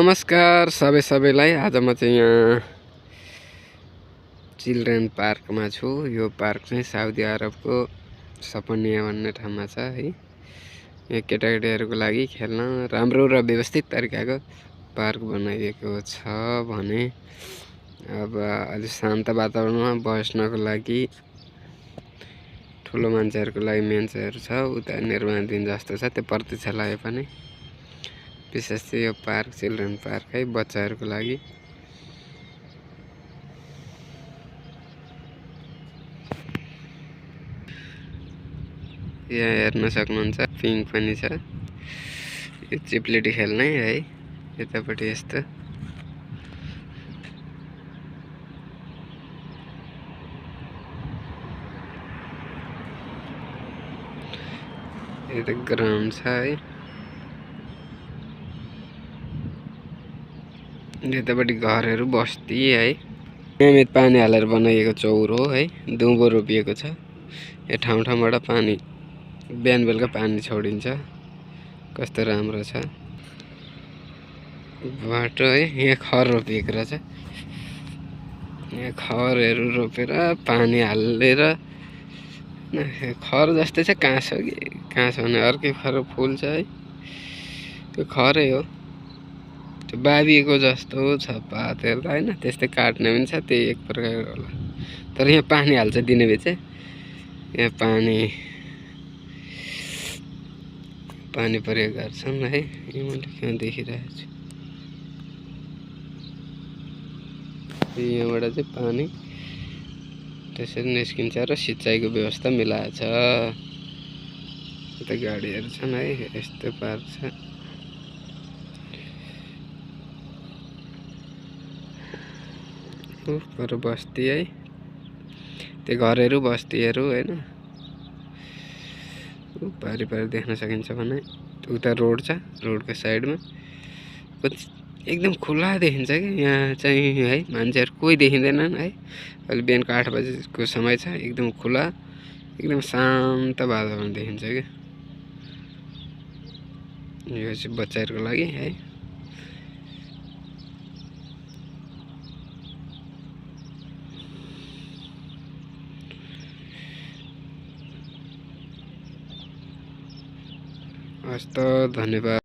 नमस्कार सबैलाई। आज म चाहिँ यहाँ चिल्ड्रेन पार्कमा छु। यो पार्क चाहिँ साउदी अरबको सपनिया भन्ने ठाउँमा छ है। यहाँ केटाकेटीहरूको लागि खेल्न राम्रो र व्यवस्थित तरिकाको पार्क बनाइएको छ भने अब अलि शान्त वातावरणमा बस्नको लागि ठुलो मान्छेहरूको लागि मेन्चहरू छ। उता निर्माणाधीन जस्तो छ, त्यो प्रतीक्षालय पनि। विशेष चाहिँ यो पार्क चिल्ड्रेन पार्क है, बच्चाहरूको लागि। यहाँ हेर्न सक्नुहुन्छ पिङ पनि छ। यो चिप्लेटी खेल्ने है, यतापट्टि यस्तो। यो त ग्राउन्ड छ है। यतापट्टि घरहरू बस्ती है। नियमित पानी हालेर बनाइएको चौर हो है। दुबो रोपिएको छ। यो ठाउँ ठाउँबाट पानी बिहान बेलुका पानी छोडिन्छ। कस्तो राम्रो छ बाटो है। यहाँ खर रोपिएको रहेछ। यहाँ खरहरू रोपेर पानी हालेर, खर जस्तै छ। काँस हो कि काँस भने अर्कै खर फुल छ है। त्यो खरै हो, त्यो बाबिएको जस्तो छ पात हेर्दा होइन। त्यस्तै काट्ने पनि छ, त्यही एक प्रकारको होला। तर यहाँ पानी हाल्छ दिने बेचे। यहाँ पानी प्रयोग गर्छन् है। यो मैले कहाँ देखिरहेको छु। यहाँबाट चाहिँ पानी त्यसरी निस्किन्छ र सिँचाइको व्यवस्था मिलाएको छ। यता गाडीहरू छन् है। यस्तो पार्क छ। पर बस्ती है, त्यो घरहरू बस्तीहरू होइन। पारि देख्न सकिन्छ भने उता रोड छ। रोडको साइडमा एकदम खुला देखिन्छ कि यहाँ चाहिँ है। मान्छेहरू कोही देखिँदैनन् है। अहिले बिहानको 8 बजेको समय छ। एकदम खुला, एकदम शान्त वातावरण देखिन्छ कि। यो चाहिँ बच्चाहरूको लागि है। हस्त, धन्यवाद।